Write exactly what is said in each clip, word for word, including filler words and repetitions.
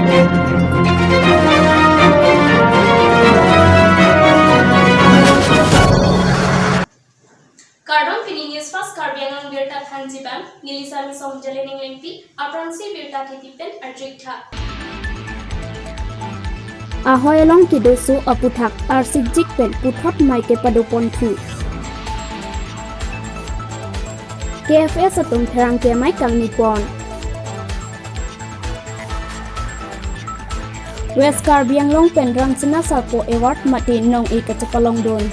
Kardom, pini News Fast Karbi Anglong birta thanji abang, neli Sami Song Jalening Lengpi, aphrangsi birta kethe pen arju-ik tha. Ahoi along kedoso aputhak arsikjik pen puthot mei kepado ponthu. K F S atum pherangke amei kangni pon. West Karbi Anglong pen Rangsina Sarpo Award mate nong-e kachepalongdun.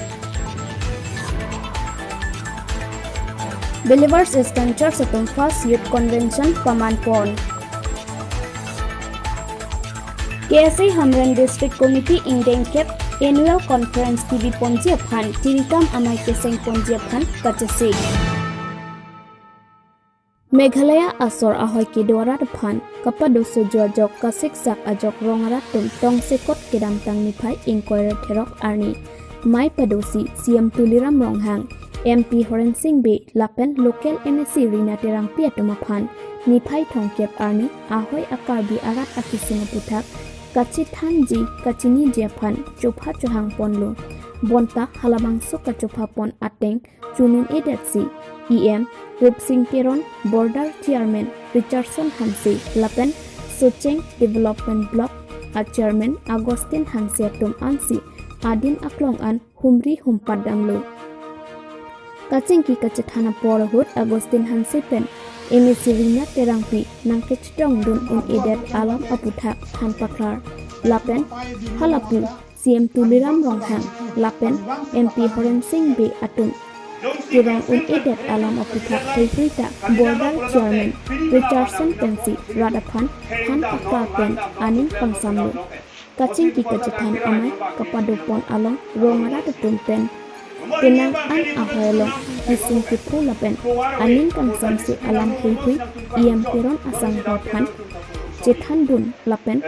Believers Eastern Church atum First Youth Convention paman pon. K S A Hamren District Committee ingdeng kep Annual Conference kebi ponji aphan, tirikam amei keseng ponji aphan kachesik. Meghalaya asor ahoi kedo arat aphan kapadoso jo ajok kasiksak ajok rong arat atum tongsekot kedamtang niphai ingkoi ra therok arni mei padosi C M Tuliram Ronghang, M P Horen Sing Bey lapen local M A C Rina Terangpi atum aphan niphai thomkep arni ahoi a-Karbi arat akesung aputhak kachethanji kachiniji aphan chopha chohang ponlo. Bonta halabangso kachopha pon ateng chonun-edetsi E M Rupsing Teron, Border Chairman Richardson Hanse lapen Socheng Development Block a-Chairman Augustine Hanse atum ansi adin aklong an humri humpat damlo. Kachingki kachethan apor ahut Augustine Hanse pen M A C Rina Terangpi nangkechetongdun un-edet alam aputhak than paklar lapen halapu C M Tuliram Ronghang lapen M P Horen Sing Bey atum kerong un-edet alam aputhak heihui ta Border Chairman Richardson pensi rat aphan than paklar pen aning pangsamlo. Kachingki kachethan amei kapado pon along rong arat atum pen penang an ahoi along kesung kepho lapen aning kangsamse alam heihui E M Teron asangho aphan chethandun lapen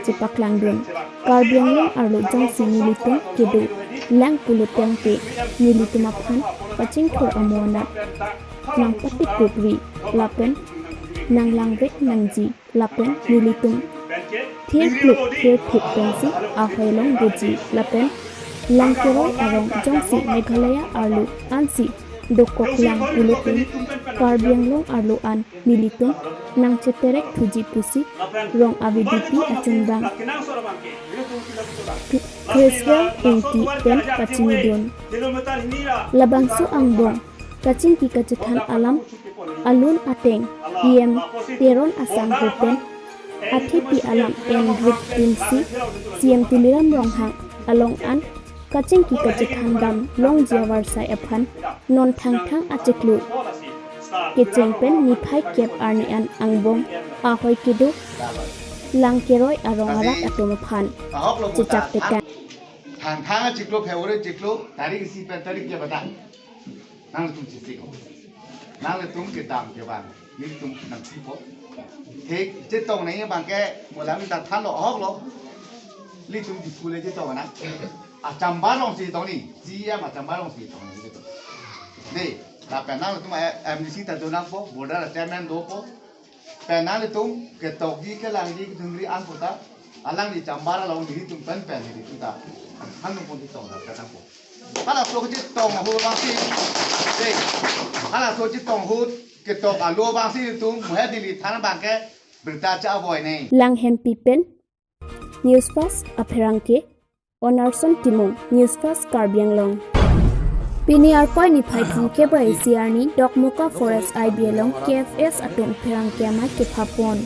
chepaklangdun. Karbi Anglong arlo jongsi nelitum kedo lang pulo tangte nelitum aphan kachingthur amo anat nangpatikukri lapen nanglangvek nangji lapen nelitum thirkluk thirthip pensi ahoi along doji lapen lang keroi arong jongsi Meghalaya arlo ansi dokoklang pulote Karbi Anglong arlo an nelitum nangcheterek thuji pusi rong avi D P achunbang Criswell Engti pen kachinidun. Labangso angbong kachingki kachethan alam alun ateng E M Teron asangho pen athepi alam en rik dunsi C M Tuliram Ronghang along an kachingki kachethan dam longji avarsai aphan non thangthang achiklo kecheng pen niphai kep arni an angbong ahoi kedo lang keroi arong arat atum aphan chechak tekang. Thangthang achiklo February chiklo tarik isi pen tarik kep ta nangtum chesik. Nanglitum kedam kevang nelitum nangthipo. Thik chetong nangji abangke molang ta thanlo ahoklo. Nelitum Diphu le chetong nang. Achambar alongsi tong ni. G M Achambar alongsi tong ni. Dei, lapen nanglitum M D C ta do nangpo, border chairman dopo. Pen nanglitum ketokji kelangji kedungri an puta. Alangli chambar along nelitum pen pen nelitum ta. Hanung pon chetong nangpo. Halaso kechetong ahut abangsi. Dei. Halaso chetong ahut ketok alo abangsi nelitum muhe Delhi thana abangke birta cha-avoid ne. Lang hempi pen News Fast apherangke Onarson Timung, News Fast Karbi Anglong. Pini Arkoi niphai thomkep ra isi arni Dokmoka Forest I B along K F S atum pherangke amei kepha pon.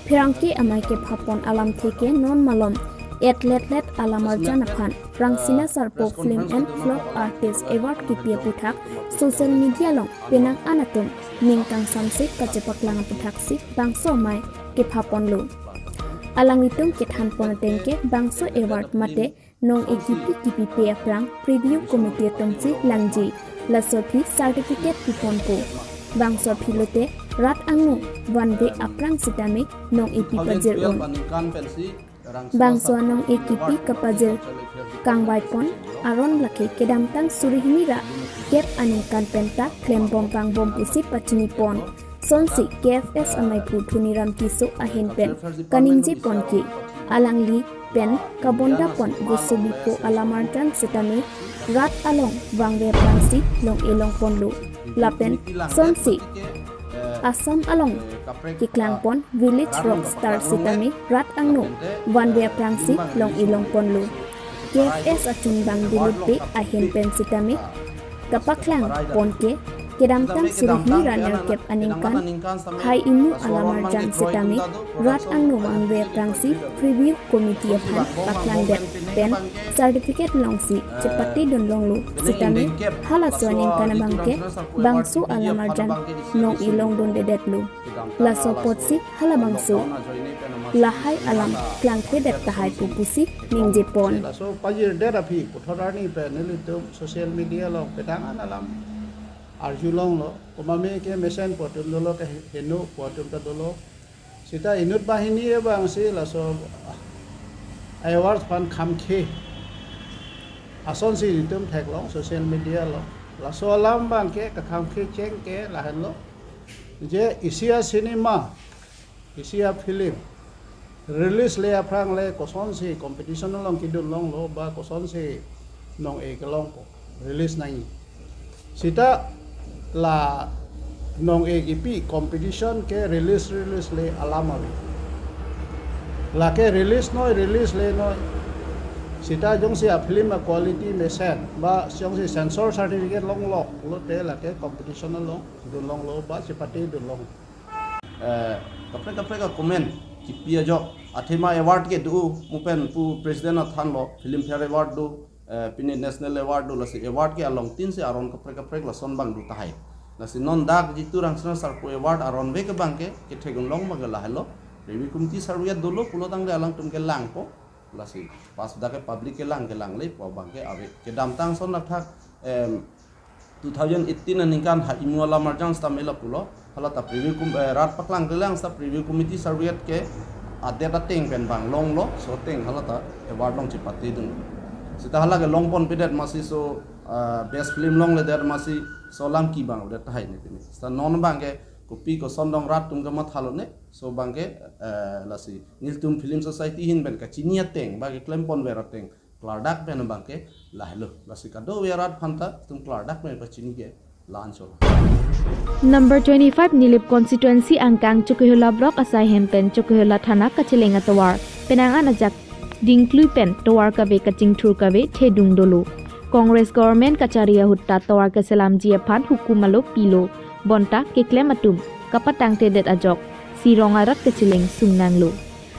Pherangke amei kepha pon alamthe ke non malom etletlet alam arjan aphan Rangsina Sarpo Film and Vlog Artist Award kipi aputhak social media along penang an atum ning kangsamse kachepaklang aputhaksi bangso amei kepha ponlo. Alanglitum kethan pon ateng ke bangso award mate nong-e kipi kipipe aphrang preview committee atumsi langji, laso aphi certificate pi ponpo. Bangso aphi lote rat angno vanve aphrang sitame nong-e pi pajir un. Bangso anong-e kipi kapajir kangvai pon aron lake kedamtang suri hini ra kep aningkan penta klembom pangbom pusi pachini pon. Lasonsi K F S amaiphu Dhoniram Tisso ahin pen kaningje pon ke, alangli pen kabonda pon Vosobipo alamarjan setame rat along vangve aphrangsi long-e long ponlo. Lapen lasonsi Assam along keklang pon Village Rock Star setame rat angno vanve aphrangsi long-e long ponlo. K F S achunbang Dilip Bey ahin pen setame kapaklang pon ke, kedamtang suri hini ra nerkep aningkan Hai Imu alamarjan setame rat angno vangve aphrangsi Preview Committee aphan paklangdet pen certificate longsi chepatedun longlo setame halaso aningkan abangke bangso alamarjan nong-e longdundedetlo. Laso apotsi halabangso lahai alam klangkledet tahai pu pusi ningje pon. Laso pajirdet aphi puthot arni pen nelitum social media along pedang an alam arjulonglo. Komatme ke mesen pu atum dolo, ke heno pu atum ta dolo. Seta inut banghini abangsi laso award aphan khamkhe asonsi itum theklong social media along. Laso alam abangke kakhamkhe cheng ke lahenlo. Je isi a cinema, isi a film release le aphrang le kosonsi competition along kedun longlo ba kosonsi nong-e kelong ko release nangji. Seta la nong-e kipi competition ke release release le alam ave. Lake release noi, release le noi. Seta jongsi a film a quality mesen ba jongsi censor certificate longlo pulote lake competition along dun longlo ba chepatedun long. Eh, kaprek kaprek a comment kipi ajok, athema award ke do, mo pen pu president athan lo, Filmfare Award do, eh, pine National Award do, lasi award ke along tin si aron kaprek kaprek lason abang do tahai. Lasi non dak Jitu Rangsina Sarpo Award aron ve ke abangke kethek-un long abangke lahelo. Review committee service dolo pulo tangte alangtum ke langpo. Lasi pas dak ke public kelang kelang le pu abangke ave. Kedamtang ason athak, em, two thousand eighteen aningkan Hai Imu alamarjan setame lapulo. Hala ta preview com-, eh, rat paklang kelang seta preview committee service ke adet ateng pen abang longlo, so ateng hala ta award along chepatedun. Seta hala ke long ponpedet masi so, ah, best film longledet masi so alam kebang avedet tahai ne pine. Seta non abangke kopi koson dong rat atum kamathalo ne, so abangke, eh, lasi nelitum Film Society ahin pen kachini ateng ba keklem ponver ateng klardak pen abangke lahelo. Lasi kadokave arat aphanta itum klardak pen pachini ke la-anchot. Number twenty-five Nilip constituency angkang Chokihola block asai hem pen Chokihola thana kacheleng atovar penang an ajak dingklui pen tovar kave kachingthur kave thedung dolo. Congress government kachari ahut ta tovar keselamji aphan hukum alo pilo. Bonta keklem atum kapatangtedet ajok si rong arat kacheleng sung nanglo.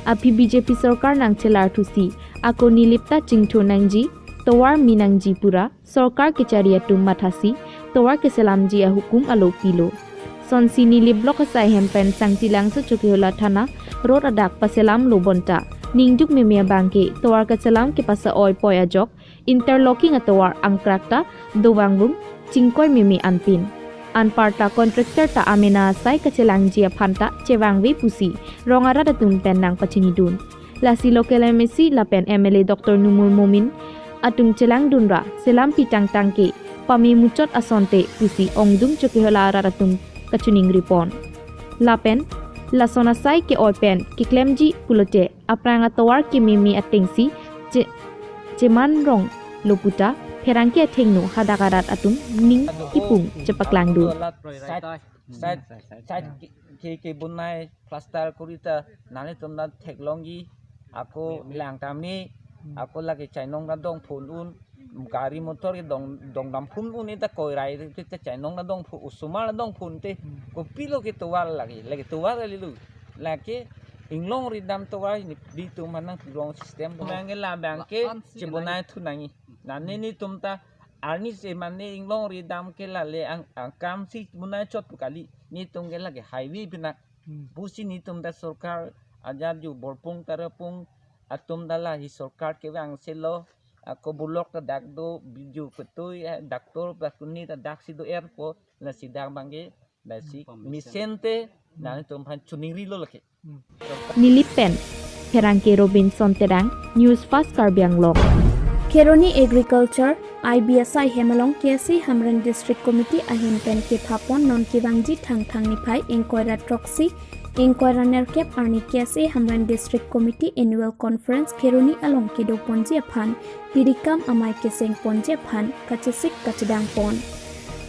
Aphi B J P sorkar nangchelar thusi ako Nilip ta chingthur nangji, tovar me nangji pura sorkar kechari atum mathasi tovar keselamji ahukum alo pilo. Sonsi Nilip block asai hem pen Sangtilangso Chokihola thana road adak paselamlo bonta ningduk meme abangke tovar keselam kepasa-oi poi ajok interlocking atovar angkrak ta dovang vung chingkoi meme anpin. Anparta contractor ta amena asai kachelangji aphanta chevangve pusi rong arat atum pen nangpachinidun. Lasi local M A C lapen M L A Doctor Numur Momin atum chelangdunra selampi tangtang ke pame muchot asonte pusi ongdung Chokihola arat atum kachiningri pon. Lapen lason asai ke-oi pen keklemji pulote aphrang atovar kememe atengsi che-, cheman ronglo puta pherangke athengno hadak arat atum ning kipung chepaklangdun. Side, side, side ke, ke, kebonai plaster kori ta nanglitum ta theklongji, ako lang tame, ako lake chainong ta dongphun un, gari motor ke dong, dongdamphun un, eta koirai te, te chainong ta dongphun, osomar ta dongphun te, kopilo ke tovar lake, lake tovar kalilo, lake inglongri dam tovar ni, nelitum aphan nangpirong system, nangke labang ke chebonai thu nangji, nane nelitum ta arnisi mane inglongri dam ke lale ang, angkam si bonai chot pu kali, nelitum ke lake highway pinak. Hmm. Pusi nelitum ta sorkar ajar ju borpung tarapung atum ta lahi sorkar kevang selo, ako bulok ta dak do, biju ketui, eh, doctor ba kuni ta dak si do-erpo, lasi dak abangke, lasi mesen te, nanglitum aphan chiningrilo lake. Nilip pen pherangke Robinson Terang, News Fast Karbi Anglong. Kheroni Agriculture I B S I hem along K S A Hamren District Committee ahin pen kepha pon non kevangji Thangthang niphai ingkoi ra throksi ingkoi ra nerkep arni K S A Hamren District Committee Annual Conference Kheroni along kedo ponji aphan tirikam amei keseng ponji aphan kachesik kachedang pon.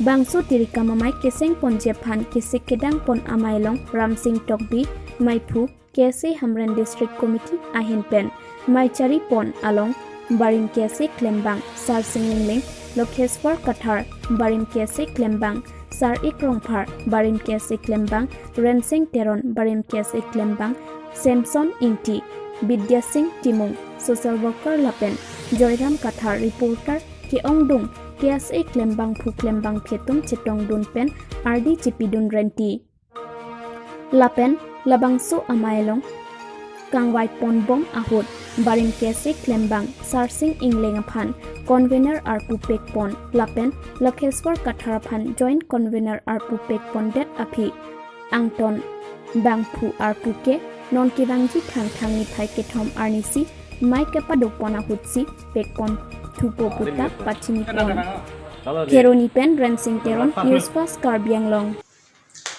Bangso tirikam amei keseng ponji aphan kesik kedang pon amei along Ramsing Tokbi, meiphu, K S A Hamren District Committee ahin pen mei chari pon along barim K S A klembang Sarsing Engleng, Lokheswar Kathar, barim K S A klembang Sar-ik Rongphar, barim K S A klembang Rensing Teron, barim K S A klembang Samson Ingti, Bidya Sing Timung, social worker lapen Joyram Kathar, reporter, ke-ongdung K S A klembangphu klembangphi atum chetongdun pen ardi chepidun renti. Lapen labangso amei along kangvai ponbom ahut barim K S A klembang Sarsing Engleng aphan convener arpu pek pon lapen Lokheswar Kathar aphan joint convener arpu pek pondet aphi angton bangphu arpu ke non kevangji Thangthang niphai kethom arnisi mei kepado pon ahutsi pek pon thupo puta pachini pon. Kheroni pen Rensing Teron, News Fast Karbi Anglong.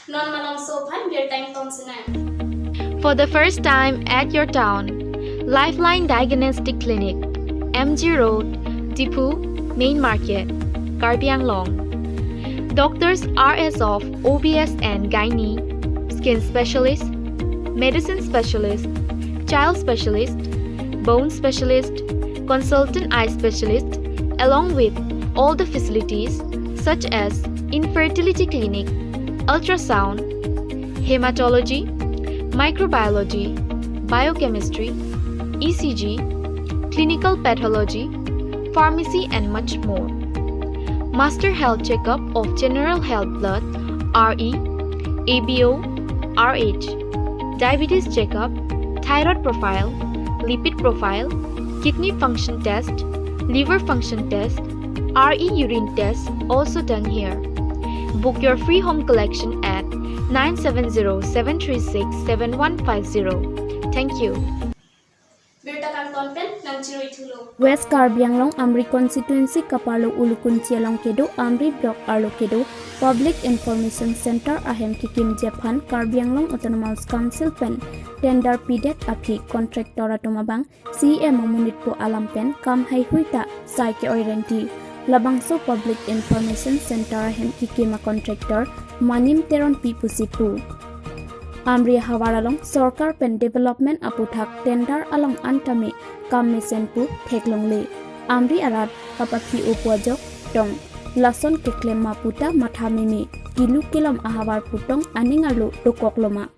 Non malomso aphan birta ingtong sinang. For the first time at your town, Lifeline Diagnostic Clinic, M G Road, Diphu, Main Market, Karbi Anglong. Doctors are as of O B S and Gynae, Skin Specialist, Medicine Specialist, Child Specialist, Bone Specialist, Consultant Eye Specialist, along with all the facilities such as Infertility Clinic, Ultrasound, Hematology, Microbiology, Biochemistry, E C G, Clinical Pathology, Pharmacy and much more. Master Health Checkup of General Health Blood, R E, A B O, R H, Diabetes Checkup, Thyroid Profile, Lipid Profile, Kidney Function Test, Liver Function Test, R E Urine Test also done here. Book your free home collection at nine seven zero seven three six seven one five zero. Thank you. Birta kangton pen nangchiroi thulo. West Karbi Anglong Amri Constituency kaparlo Ulukunchi along kedo Amri Block arlo kedo Public Information Center ahem kekimji aphan Karbi Anglong Autonomous Council pen tender pidet aphi contractor atum abang C E M amonitpo alam pen kam heihui ta sai ke-oi renti. Labangso Public Information Center ahem kekim a contractor Manim Teronpi pusi pu. Amri ahavar along sorkar pen development aputhak tender along an tame kam mesen pu theklongle. Amri arat kapaphi-o pu ajok tong lason keklem ma puta matha meme, kilu kelom ahavar pu tong aning arlo dokok loma.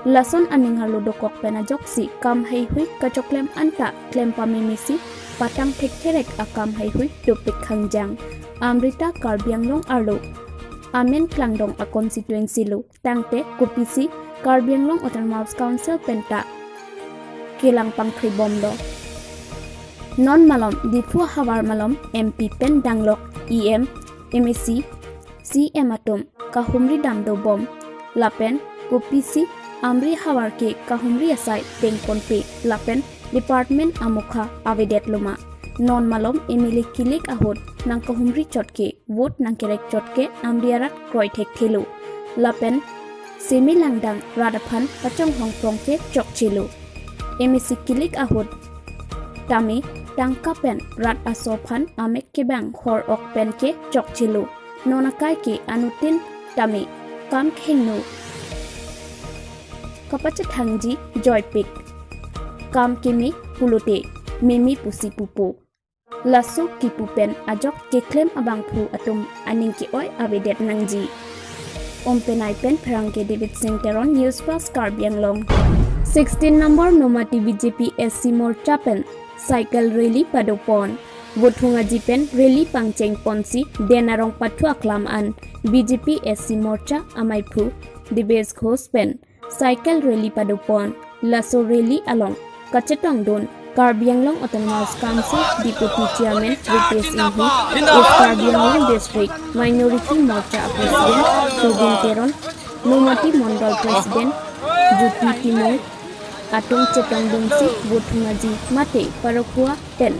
Lason aning arlo dokok pen ajoksi kam heihui kachoklem anta klem pamemesi patang thekherek akam heihui dopik khangjang. Amri ta Karbi Anglong arlo amen klangdong a constituency lo. Tangte kopisi Karbi Anglong Autonomous Council penta kelang pangkhribomlo. Non malom Diphu ahavar malom M P pen danglok E M, M A C, C M atum kahumri damdobom. Lapen kopisi Amri ahavar ke kahumri asai tengponpe lapen department amukha avedet loma. Non malom M L A kilik ahut nangkahumri chot ke, vote nangkerek chot ke Amri arat kroi thekthelo. Lapen semi langdang rat aphan pachonghong prong ke chokchelo. M A C kilik ahut tame tangka pen rat aso aphan amek kebang hor ok pen ke chokchelo. Non akai ke anuttin tame kam khengno kapachethangji joipik. Kam keme pulote meme pusi pupo. Laso kipu pen ajok keklem abangphu atum aning ke-oi avedet nangji. Umpenai pen Pherangke David Singh Teron, News Fast Karbi Anglong. Sixteen number Nomati B J P S C Morcha pen cycle rally padopon. Vothung aji pen rally pangcheng ponsi Den Arong Pathu aklam an B J P S C Morcha ameiphu Dibesh Ghosh pen cycle rally padopon. Laso rally along kachetongdun Karbi Anglong Autonomous Council Deputy Chairman Ritesh Enghi, East Karbi Anglong District Minority Morcha President Tobin Teron, Nomati Mondol President Jyoti Timung atum chetongdunsi vothung aji mate parokua pen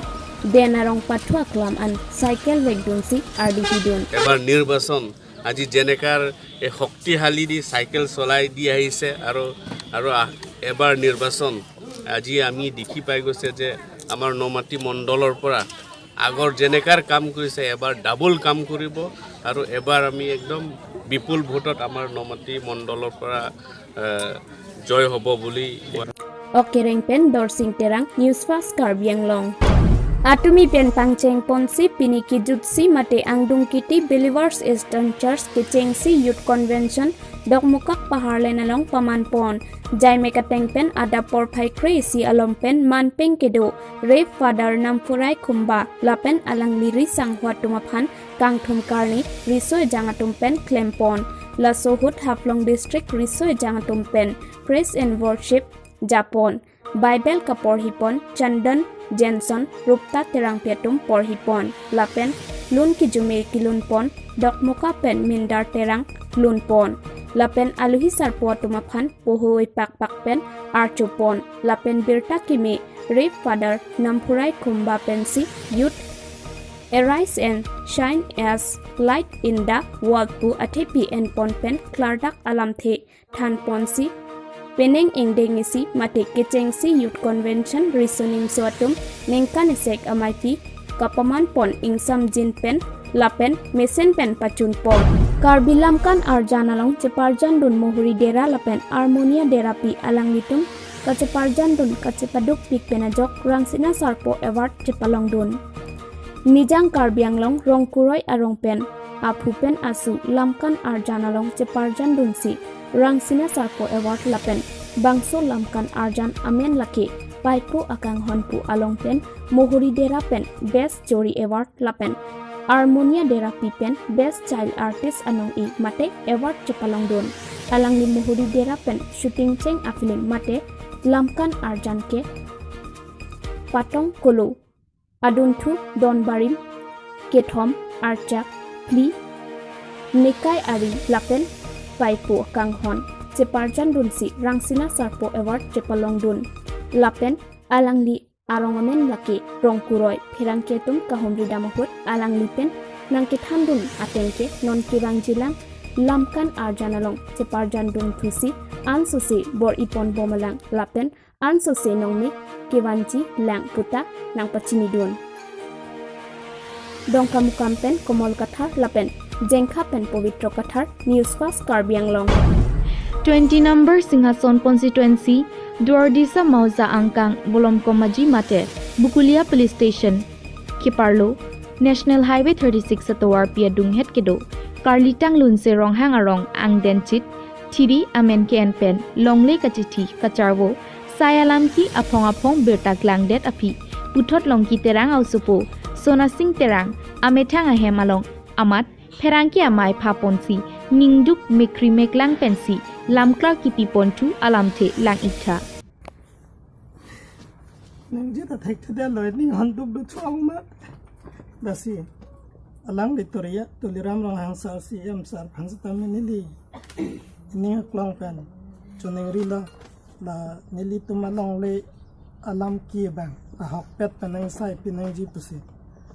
ডেন আৰং পাথো আকলাম আন চাইকেল ৱেকডুনচি R D P Dune. এবাৰ নিৰ্বাচন আজি যেনেকাৰ এই শক্তিশালী দি চাইকেল চলাই দি আহিছে আৰু আৰু আহ- এবাৰ নিৰ্বাচন আজি আমি দেখি পাই গৈছে যে আমাৰ নমাটি মণ্ডলৰ পৰা আগৰ যেনেকাৰ কাম কৰিছে এবাৰ ডাবল কাম কৰিব আৰু এবাৰ আমি একদম বিপুল ভোটত আমাৰ নমাটি মণ্ডলৰ পৰা আহ, জয় হ'ব বুলি Okereng pen Dorsing Terang, News Fast Karbi Anglong. Atumi pen pangcheng ponsi pini kijutsi mate Angdung Kiti Believers Eastern Church kechengsi Youth Convention Dokmoka Paharlen along paman pon. Jaime kateng pen adap porphai kre-isi alom pen manpeng kedo Rev Father Namphurai Khumba lapen alangli risanghua atum aphan kangthum karni riso ejang atum pen klempon. Laso ahut Haflong District riso ejang atum pen Praise and Worship japon, Bible kaporhipon, Chandan Jenson, Rupta Terangpi atum porhipon lapen lun kijume kilunpon, Dokmoka pen Mindar Terang lunpon lapen aluhi sarpo atum aphan poho ipakpak pen archopon lapen birta keme Rev Father Namphurai Khumba pensi Youth Arise and Shine as Light in the World pu athepi enpon pen klardak alamthe thanponsi penang ingdeng isi mate kechengsi Youth Convention riso nimso atum ningkan isek ameipi kapaman pon ingsamjin pen lapen mesen pen pachun pon. Karbi Lamkan Arjan along cheparjan dun Mohori Dera lapen Armonia Derapi alanglitum kacheparjan dun kachepaduk pik pen ajok Rangsina Sarpo Award chepalong dun. Nijang Karbi Anglong Rongkuroi arong pen aphu pen asu Lamkan Arjan along cheparjan dunsi Rangsina Sarpo Award lapen bangso Lamkan Arjan amen lake Paiko Akanghon pu along pen Mohori Dera pen Best Jori Award lapen Armonia Derapi pen Best Child Artist anong-i mate award chepalong dun. Alangli Mohori Dera pen shooting cheng a film mate Lamkan Arjan ke Patong Kolo, Adunthu Don Barim, Kethom, Archak, Phli, Nekai Ari lapen Paiko Akanghon cheparjan dunsi Rangsina Sarpo Award chepalong dun. Lapen alangli arong amen lake Rongkuroi, pherangke atum kahumri dam ahut alangli pen nangkethan dun ateng ke non kevangjilang Lamkan Arjan along cheparjan dun thusi ansose bor-ipon bomlang lapen ansose nongme kevanji lang puta nangpachini dun. Dongkamukam pen Komol Kathar lapen Jengkha pen Pavitra Kathar, News Fast Karbi Anglong. Twenty number Singhason constituency, Duardisa Mauza Angkang Bolom Komaji mate Bukulia Police Station keparlo National Highway thirty-six atovarpi adunghet kedo Karlitang Lunse Ronghang arong angdenchit thiri amen ke-en pen longle kachithi kacharvo sai alam ki aphong aphong birta klangdet aphi puthot Longki Terang aosopo Sonasing Terang amethang ahem along amat pherangke amei phaponsi ningduk mekri meklang pensi lamklar kipi ponthu alamthe lang-iktha. Nangji ta thek thede loi ning hon duk duk chong ma. Lasi alangli Turia Tuliram Ronghang sir C M sir phan sitame neli ning aklong pen choningri lo la nelitum alongle alam ki bang ahokpet pen nangsai pinangji pusi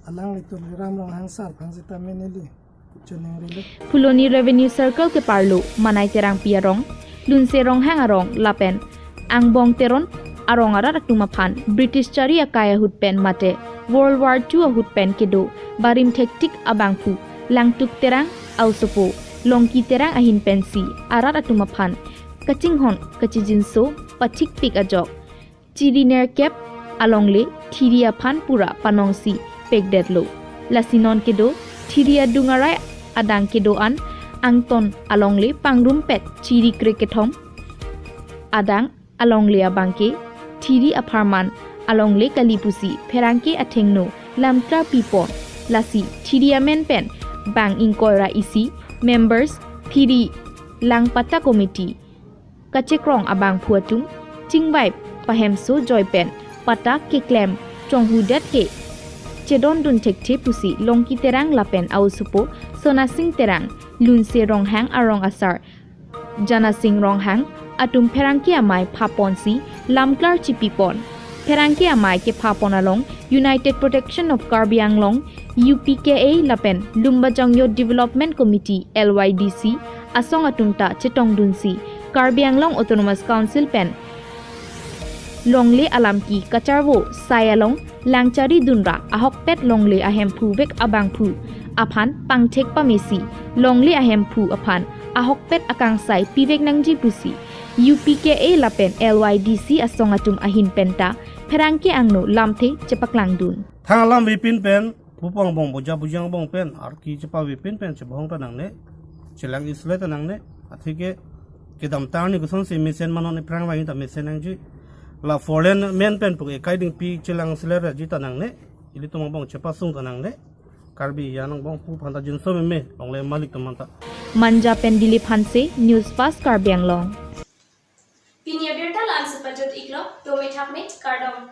alangli Tuliram Ronghang sir phan sitame neli choningri lo. Phuloni Revenue Circle keparlo Manai Terangpi arong, Lunse Ronghang arong lapen Angbong Teron arong arat atum aphan British chari akai ahut pen mate World War two ahut pen kedo barim thektik abangphu Langtuk Terang aosopo Longki Terang ahin pensi arat atum aphan kachinghon kachijinso pathikpik ajok chiri nerkep alongle thiri aphan pura panongsi pekdetlo. Lasi non kedo thiri adung arai adang kedo-an angton alongle pangrumpet chiri krekethom adang alongle abangke thiri apharman alongle kali pusi pherangke athengno lamklar pipon. Lasi thiri amen pen bang ingkoi ra isi members thiri langpata committee kachekrong abangphu atum chingvai pahemso joi pen patta keklem chonghudet ke chedondun thekthe pusi Longki Terang lapen aosopo Sonasing Terang, Lunse Ronghang arong asar Janasing Ronghang atum pherangke amei phaponsi lamklar chipipon. Pherangke amei kepha pon along United Protection of Karbi Anglong, U P K A lapen Lumbajong Youth Development Committee, L Y D C asong atum ta chetongdunsi Karbi Anglong Autonomous Council pen longle alamki kacharvo sai along langchari dunra ahokpet longle ahemphu vek abangphu aphan pangthek pamesi longle ahemphu aphan ahokpet akangsai pivek nangji pusi U P K A lapen L Y D C asong atum ahin penta pherangke angno lamthe chepaklangdun. Thang alam vepin pen, pupong bong boja bujang bong pen, arki chepa vepin pen, chebong ta nangne, chelang isle ta nangne, atheke kedam tarni kosonsi mesen manon iphrang vang ta mesen nangji. La foreign men pen puke kaiding pi chelang isle raji ta nangne, ilitum bong chepasung ta nangne. Karbi angbong pu phanta jinso meme, longle malik teman ta. Manja pen Dilip Hanse, News Fast Karbi Anglong. Pini abirta la-ansi pajut iklo, dome thakme, kardom.